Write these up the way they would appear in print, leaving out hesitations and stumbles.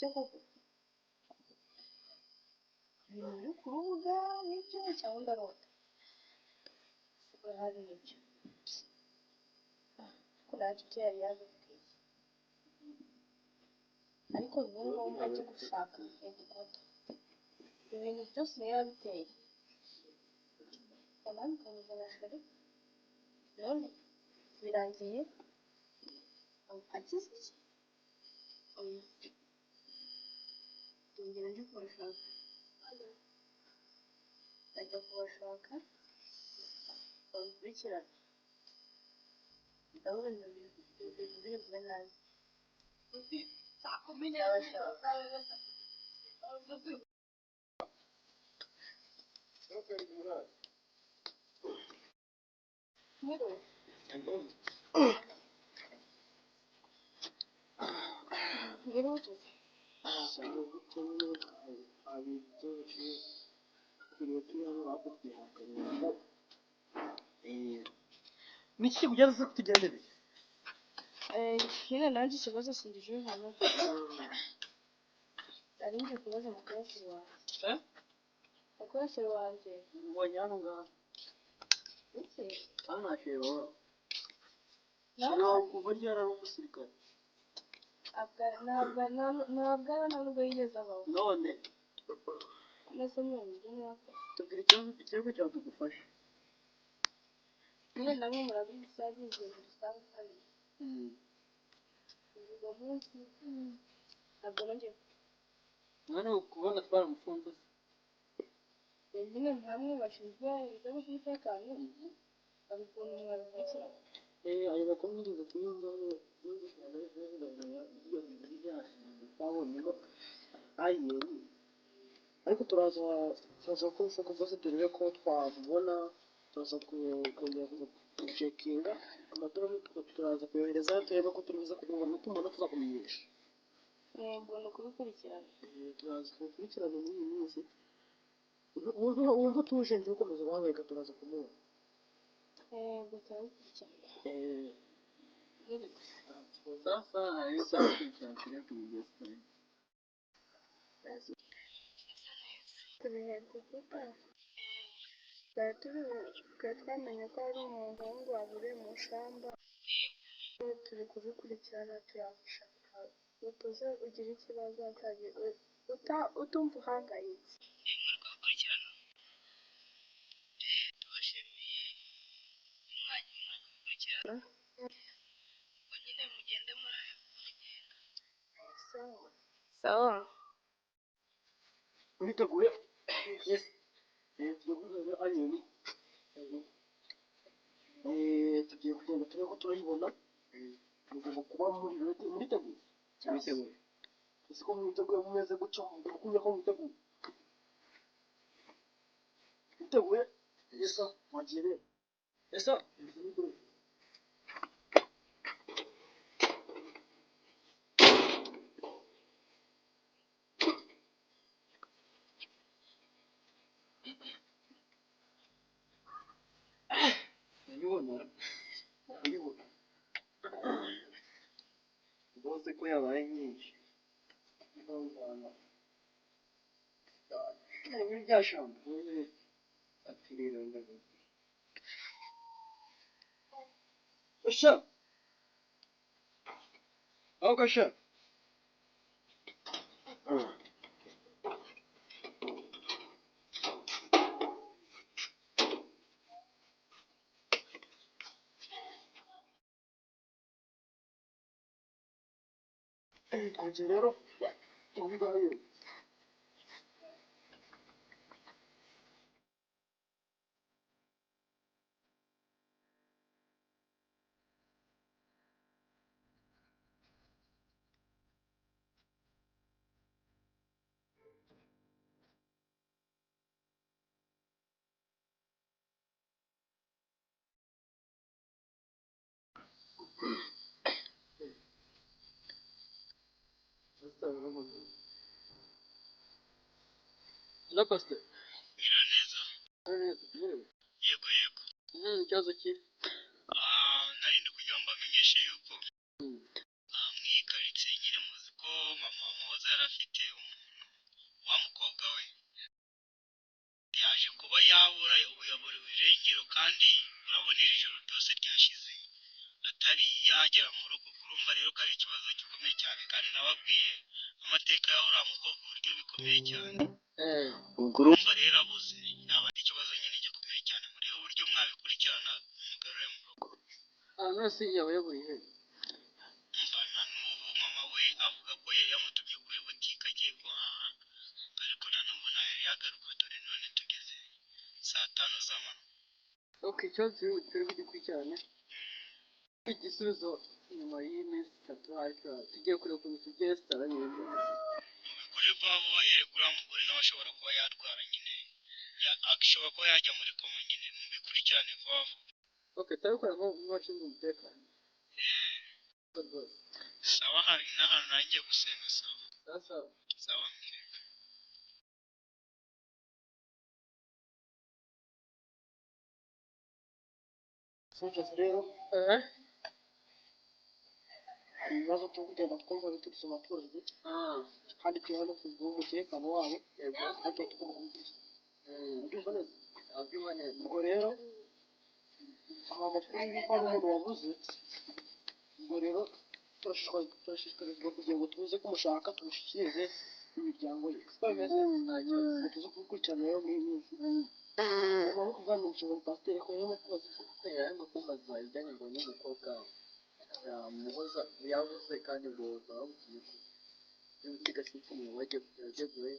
Nibyo koko ibintu biri ku rubuga nibyo cyangwa ndarota? Urahari nibyo ko nanjye ibyo yari yabibwiye, ariko ni ngombwa ajye gushaka headquarter. Ibintu byose niyo yabiteye, yanandukanyije na chéri, none birangiye akize iki? Oya, ndongera nje kubashaka, ndajya kubashaka babikurikirane. Ndabona ibintu biri bube nabi. Ndabashaka. Mwiriwe. Mwiriwe. Niki kikugeza se kutugendereye? Nyine nanjye ikibazo singije hano, nari ngiye kubaza mukasiri wanjye. Eh? Mukasiri wanjye. Mbonye hano ngaha. Iki? Hano nta chéri wawe. Nawe? Chéri wawe kuva ryari ari umusirikare? Ntabwo ntabwo nta nubwo yigeze abaho. None Mbese mwumva ibyo mwaka? Tubwira ikibazo cyawe tugufashe. Nyine namwe murabizi, byari ibintu bisanzwe hano. Uwo munsi ntabwo nongeye. None kubona twaramufunze se? Nyine nkamwe bashinzwe inzego z'umutekano, hari ukuntu mwabikurikirana. Ayo makuru nigeze kuyumva, twabonyemo ayeri, ariko turaza gukora ibishoboka byose turebe ko twamubona. Turaza kongera gucekinga amadorari, turaza kuyohereza turebe ko turibuze kumubona. Tumubona tuzakumenyesha. Yego, ni ukubikurikirana. Turaza kubikurikirana muri iyi minsi. Wumva utuje, ntukomeze guhangayika, turaza kumubona. Yego, turabikurikirana. Sasa turakurikirana turebe kumugeza. Turi headquarter, twari twamenye ko hari umuhungu waburiye mu shamba, turi kubikurikirana, turamushaka. Utuze ugire ikibazo utumva uhangayitse. Gukurikirana, tubashimiye umwanya muri gukurikirana. Ubwo nyine mugende muragenda. Sawa. Sawa. Uriteguye? Yes. Tugiye guhuza alien. Tugiye kugenda turebe ko turayibona. Mugomba kuba muri ready, muriteguye? Turiteguye. Ese ko mwiteguye mumeze gutyo, mugomba kumenya ko mwiteguye. Mwiteguye? Yesa, mwagiye rero. Yesa, ndayibona. Ndayibona. Rwose ko yabaye nyinshi. Muri rya shyamba. Ati rero ndabona. Gasha! Aho Gasha! Twagiye rero, ubu ngaho. Hello, Pastor. Neza. Neza, mwiriwe. Yego, yego. Ikibazo ki? Nari ndi kugira ngo mbamenyeshe yuko mu iyi karitsiye nyine muzi ko mama Muhoza yari afite Kandi urabona iri joro ryose ryashize atari yagera mu rugo. Urumva rero ko ari ikibazo gikomeye cyane, kandi nababwiye amateka ya uriya mukobwa uburyo bikomeye cyane. Ubwo urumva rero abuze yaba ari ikibazo nyine gikomeye cyane. Murebe uburyo mwabikurikirana mugarure mu rugo. Ahantu hose yaba yaburiye he? Umva, na n'ubu mama we avuga ko yari yamutumye kuri butike agiye guhaha, ariko na n'ubu ntayo yari yagaruka. Dore none tugeze saa 5 z'amanywa. Okay, ikibazo turi bugikurikirane, igisubizo nyuma y'iminsi 3. Ariko tugiye kureba ukuntu tugiye sitara neza. Mubikore vuba vuba. Yereka uriya mugore nawe ashobora kuba yarwara nyine, ashobora kuba yajya muri koma nyine. Mubikurikirane vuba vuba. Okay, turabikora nk'abashinzwe umutekano rwose. Sawa, hari n'ahantu nangiye gusenga. Sawa. Sawa. Sawa. Sanchez rero, hari ibibazo turi kugenda twumva biturutse mu baturage, kandi turi hano ku bw'umutekano wabo, ariko tugomba kubigisha. Ubyumva neza? Abyumva neza. Ubwo rero hari amakuru y'uko hari umuntu wabuze. Ubwo rero turashishikarizwa kugira ngo tuze kumushaka, tumushyikirize imiryango ye. Siko bimeze? Nta kibazo. Ngo tuze kubikurikirana rero muri iyi minsi. Ubu kuganira ngo pasiteri ko yarimo kubaza iki? Yarimo kumbaza ibijyanye ngo n'umukobwa yamuhoza yavuze, kandi ngo bamugiye ku gasikimu yagezewe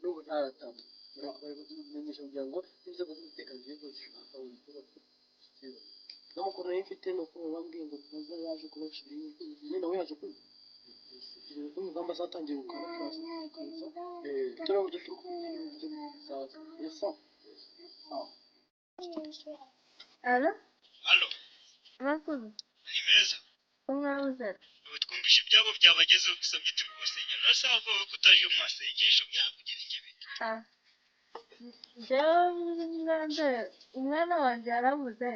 n'ubu ntaratamu. Bari kutumenyesha kugira ngo n'inzego z'umutekano zibe zishaka umukobwa. N'amakuru nari mfite ni uko bambwiye ngo tubaze yaje kuba shiringi nyine, nawe yaje kwiga ko ingamba zatangiye gukora tukaza tureba uburyo turi Sawa. Yes, sawa. Alo, Alo. makuru. Ni meza. Ko mwabuze? Ubu twumvishe ibyabo byabagezeho, bisabye turi gusengera. Urasaba ko utaje mu masengesho byakugira ikibi? Ah. Jewe mwanze umwana wanjye yarabuze.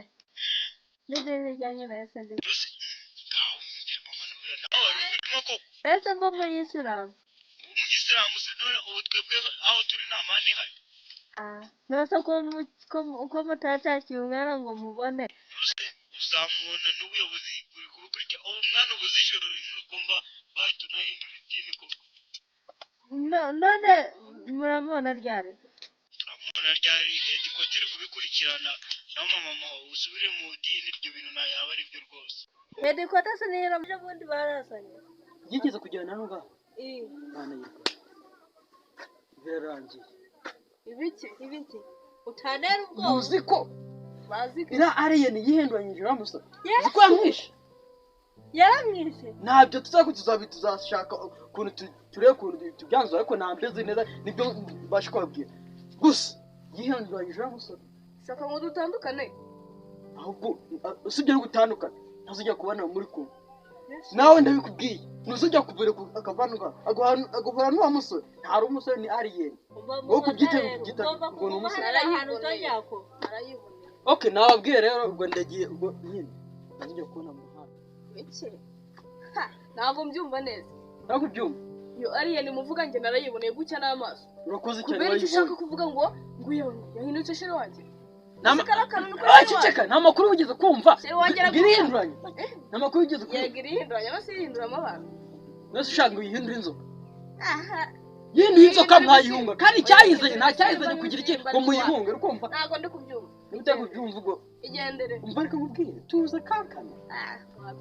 N'idini ryanjye nahise ndi. Rwose ngaho wumvira mama, nawe wari urimo koko. Nahise mba umuyisilamu. Umuyisilamu se? None ubu twebwe aho turi nta mani ihari? Ah, none ko ko mutatakiye umwana ngo mubone. Rwose uzamubona, n'ubuyobozi buri kubukurikira. Ubu umwana ubuze ijoro rimwe ugomba bahita unahindura idini koko. None muramubona ryari? Turamubona ryari? Leta iko turi kubikurikirana. Naho mama, usubire mu dini, ibyo bintu nta yaba ari byo rwose. Hedikota sinira ejo bundi barasanye. Yigeze kujyana hano ngaho. Eh, Mwana y'u birarangiye. Ibiki? Ibiki? Utanera ubwoba. Muzi ko Bazi ko iriya alien yihinduranyije uriya musore? Yes. Uzi ko yamwishe? Yaramwishe. Ntabyo tuzashaka ukuntu turebe ukuntu tubyanzura, ariko ntabyo nzi neza, nibyo mbasha kubabwira gusa. Yihinduranyije uriya musore. Shaka ngo dutandukane. Ahubwo usibye no gutandukana, ntazujya kubana muri kumwe nawe, ndabikubwiye. Ntuzujya kuvura akavanuka agahura n'uwa musore. Ntari umusore, ni alien. Wowe kubyita kubyita Ugomba ngo ni kuguma umusore. hariya ahantu uzongera ko. Arayiboneye. Okay, nababwiye rero, ubwo ndagiye. Ubwo nyine ntazujya kubona mu muhanda. Iki? Ha, ntabwo mbyumva neza. Ntabwo ubyumva? Iyo alien muvuga njye narayiboneye gutya n'amaso. Urakoze cyane. Kubera icyo ushaka Wayibonye? kuvuga ngo nguyo yahindutse chéri wanjye. Nama- Kariya kantu ni Ah, kuri chéri wanjye. ceceka! Nta makuru wigeze kumva? Chéri wanjye araguka. Birihinduranye. Nta makuru wigeze kumva? Yego, irihinduranya, bose yihinduramo abantu. Nose ushaka ngo uyihindure inzoka? Aha. Yihinduye inzoka, Ihindura mwayihunga. Kandi ibisimba. icyayizanye nta Ihindura cyayizanye kugira iki ibisimba ngo ariko muyihunge, uri kumva? Ntabwo ndi kubyumva. Niba utari kubyumva, ubwo Igendere. umva, ariko nkubwire, tuza kankana. Ah,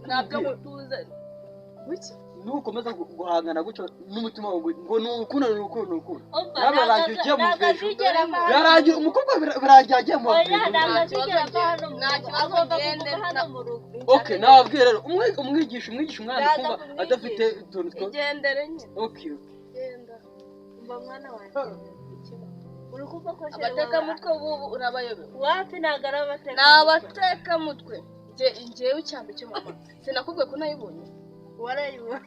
ntabwo mutuza. Wiki? Nukomeza guhangana gutyo n'umutima wawe ngo ni urukundo, ni urukundo, ni urukundo, Umva, nawe birarangiye ugiye mu ntabwo bw'ejo. azigera ava hano. Birarangiye umukobwa, birarangiye agiye mu Oya, bw'ejo. ntabwo azigera ava hano mu Nta rugo. kibazo, Agomba ngende. kuguma hano mu rugo. Okay, nababwiye rero, umwigisha umwana Ndaza kumva kumwigisha. adafite utuntu two. Igendere nyine. Okay. Genda. Umva mwana wanjye. Uri kumva ko chéri wawe Abatekamutwe b'ubu urabayobewe. wapi? Ntabwo ari abateka. Ni abatekamutwe. Njyewe icyambi cyo mama. Sinakubwiye ko nayibonye. Warayibonye.